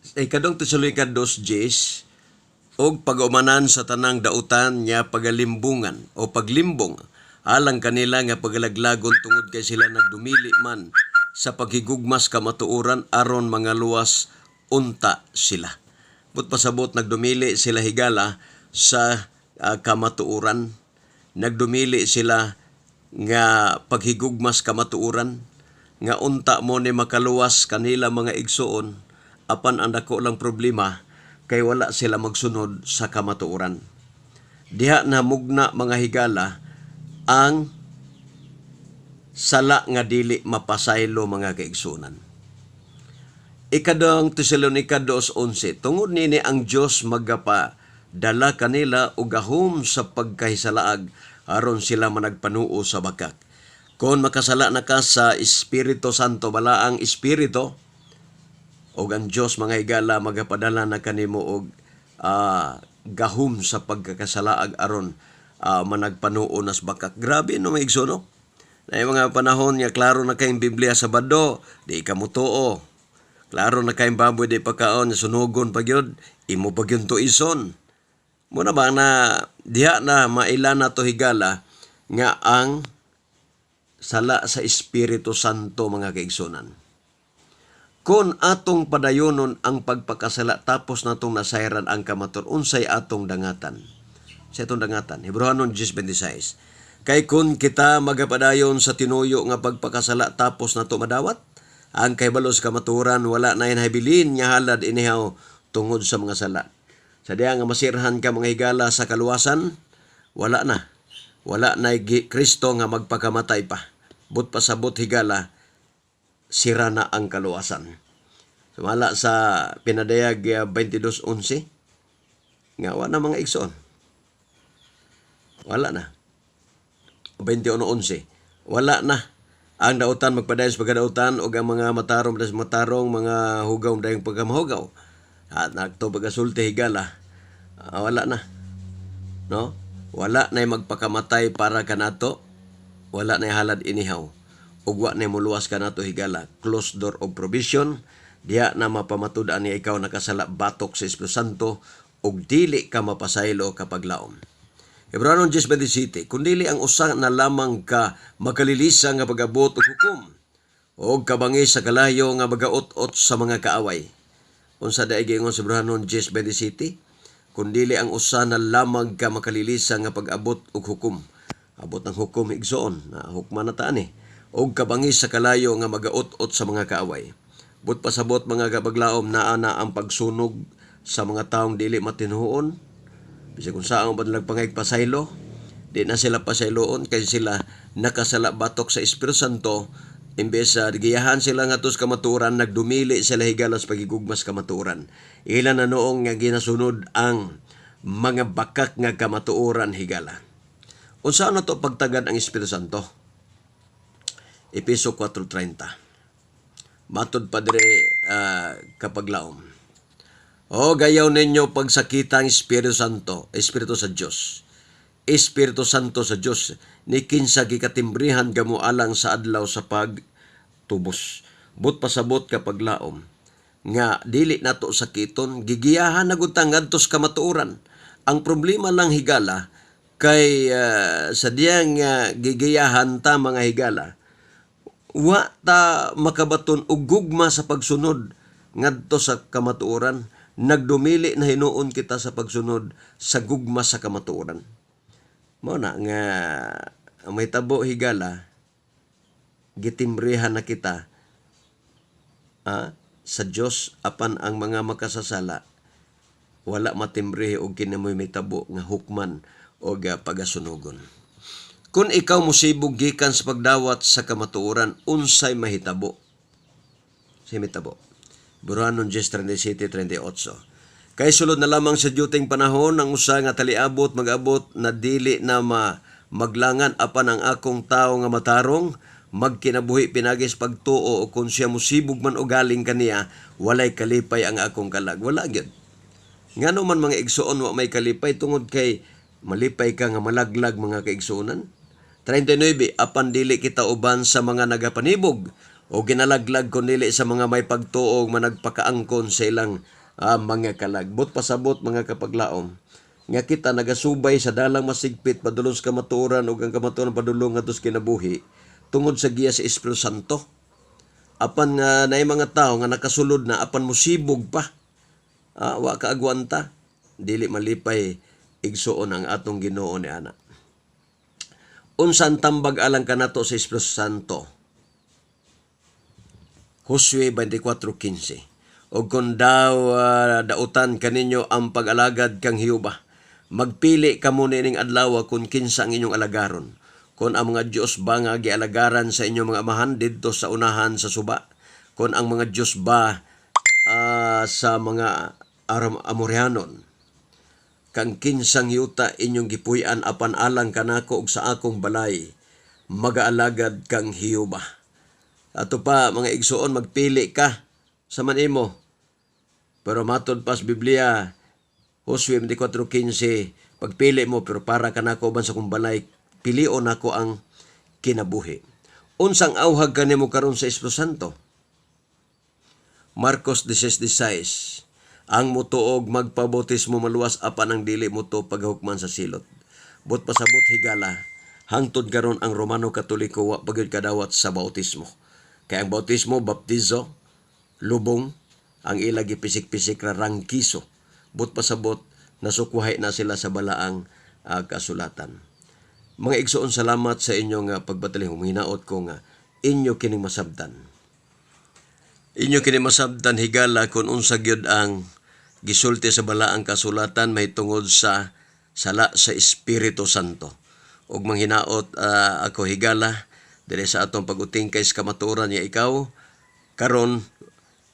Sa Ikadong Tesalonika 2:10, og pag-umanan sa tanang dautan nga pagalimbungan o paglimbong alang kanila nga pagalaglagon, tungod kay sila nagdumili man sa paghigugmas kamatuoran aron mga luwas unta sila. But pasabot, nagdumili sila, higala, sa kamatuoran. Nagdumili sila nga paghigugmas kamatuoran nga unta mo ni makaluwas kanila, mga igsuon, apan ang dako lang problema kay wala sila magsunod sa kamatuoran. Diha na mugna, mga higala, ang sala nga dili mapasaylo, mga kaigsunan. Ikadong Tesalonika 2:11, tungod nini ang Dios magapa dala kanila og gahom sa pagkahisalaag aron sila managpanuo sa bakak. Kung makasala na ka sa Espiritu Santo, balaang Espiritu, og ang Dios, mga higala, magapadala na kanimo og gahom sa pagkakasalaag aron managpanuo nas bakak. Grabe no, mga igsoon, no? Na yung mga panahon nga klaro na kayong Biblia sa bado, di ka mutuo. Klaro na kayong baboy di pagkaon, sunugon pa gyud, imo pa gyud tuison. Muna ba na diha na maila na to, higala, nga ang sala sa Espiritu Santo, mga kaigsunan. Kung atong padayonon ang pagpakasala tapos natong nasayran ang kamatur, unsay atong dangatan? Sa atong dangatan, Hebreohanon 10:26. Kay kung kita magapadayon sa tinuyo nga pagpakasala tapos nato madawat ang kahibalo sa kamaturan, wala na habilin nga halad inihaw tungod sa mga sala. Sa diha nga masirhan ka, mga higala, sa kaluwasan, wala na. Wala na Kristo nga magpakamatay pa. But pasabot, higala, sira na ang kaluwasan. Sumala sa Pinadayag 22:11 nga wa na, mga igsoon. Wala na. 21:11. Wala na. Ang dautan magpadayon sa pagkadautan ug ang mga matarong sa matarong, mga hugaw dayong pagkamahugaw. At nagto pagasulti, higala. Wala na. No? Wala na magpakamatay para kanato. Wala na halad inihaw. Ug wa na muluwas kanato, higala. Closed door of provision. Diha na mapamatud-an ni ikaw nakasala batok sa Espiritu Santo ug dili ka mapasaylo kapag laom. Hebreohanon 10:27, kun dili ang usa na lamang ka makalilisa nga pag-abot og hukom og kabangis sa kalayo nga magaut-ot sa mga kaaway. Unsa daay giingon sa Hebreohanon 10:27? Kun dili ang usa na lamang ka makalilisa nga pag-abot og hukom. Abot ng hukom, igsoon, na hukman na taan eh. Og kabangis sa kalayo nga magaut-ot sa mga kaaway. But pasabot, mga kabaglaom, naa na ang pagsunog sa mga taong dili matinuon. Bisag kung saan ba nagpangayag pasaylo, di na sila pasayloon kay sila nakasala batok sa Espiritu Santo. Imbes sa giyahan sila nga sa kamatuoran, nagdumili sila, higala, sa pagigugmas kamatuoran. Ila na noong nga ginasunod ang mga bakak nga kamatuoran, higala. Unsa na to pagtagad ang Espiritu Santo? Epeso 4:30. Matod pa dire, kapaglaom. O gayaw ninyo pagsakita ang Espiritu Santo, Espiritu sa Dios. Espiritu Santo sa Dios ni kinsa gikatimbrihan gamo alang sa adlaw sa pagtubos. But pasabot, kapaglaom, nga dili nato sakiton, gigiyahan na gud ta ngadto sa kamatuoran. Ang problema lang, higala, kay sa diyang gigiyahan ta, mga higala, wa ta makabaton og gugma sa pagsunod ngadto sa kamatuoran. Nagdumili na hinuon kita sa pagsunod sa gugma sa kamatuoran. Mao na nga may tabo, higala, gitimbrihan na kita sa Dios, apan ang mga makasasala wala matimbrihi og kini mo'y mitabo nga hukman og pagasunugon. Kung ikaw musibog gikan sa pagdawat sa kamatuoran, unsay mahitabo? Say mahitabo? Hebreohanon 10:37-38. Kay sulod na lamang sa dyuting panahon, ang usa nga taliabot mag-abot na dili na maglangan, apan ang akong tawo nga matarong magkinabuhi pinagi sa pagtuo, o kung siya musibog man o galing kaniya, walay kalipay ang akong kalag. Wala gyud. Ngano man, mga igsoon, wa may kalipay? Tungod kay malipay ka nga malaglag, mga kaigsuonan. 39, apan dili kita uban sa mga nagapanibog O ginalaglag kon dili sa mga may pagtuo managpakaangkon sa ilang mga kalag. But pasabot, mga kapaglaom, nga kita nagasubay sa dalang masigpit padulong sa kamatuoran ug ang kamatuoran padulong ngadto sa kinabuhi tungod sa giya sa Espiritu Santo. Apan nga naay mga tawo nga nakasulod na apan musibog pa. Wa ka agwanta, dili malipay, igsuon, ang atong Ginoo ni ana. Unsa ang tambag alang kanato sa Espiritu Santo? Josue 24:15. "Og kung daw dautan kaninyo ang pag-alagad kang Jehova, magpili kamo niining adlaw kung kinsa ang inyong alagaron. Kung ang mga Diyos ba nga gialagaran sa inyong mga amahan didto sa unahan sa suba, kung ang mga Diyos ba sa mga Aram Amorrehanon, kang kinsang yuta inyong gipuy-an, apan alang kanako ug sa akong balay, magaalagad kang Jehova." Ato pa, mga igsuon, magpili ka sa man imo. Pero matod pas Biblia, Josue 24:15, pagpili mo, pero para kanako uban sa akong balay, pilion nako ang kinabuhi. Unsang awhag kanimo karon sa Espiritu Santo? Marcos 16:16. "Ang mutuog magpabautismo maluwas, apan ang dili mutuo pagahukman sa silot." But pasabot, higala, hangtod karon ang Romano Katoliko wa pa gyud kadawat sa bautismo. Kay ang bautismo, baptizo, lubong, ang ila gipisik-pisik ra rangkiso. But pasabot, nasukwahi na sila sa balaang kasulatan. Mga igsoon, salamat sa inyong pagbatali. Huminaot ko nga inyo kining masabtan. Inyo kini masabtan, higala, kung unsa gyud ang gisulti sa balaang kasulatan mahitungod sa sala sa Espiritu Santo. Ug manghinaot ako, higala, diri sa atong pag-utingkay sa kamatuoran nga ikaw karon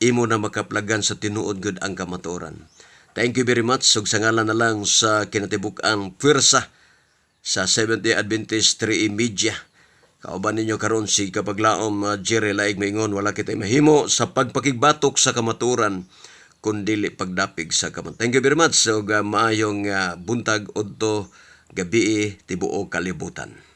imo na makaplagan sa tinuod gud ang kamatuoran. Thank you very much ug sa ngalan na lang sa kinatibuk-ang puwersa sa Seventh-day Adventist 3 Media. Kauban ninyo karon si kapaglaom Jerry Laig, maingon wala kitay mahimo sa pagpakigbatok sa kamatuoran kun dili pagdapig sa kamatuoran. Thank you very much. So, maayong buntag udto gabii tibuok kalibutan.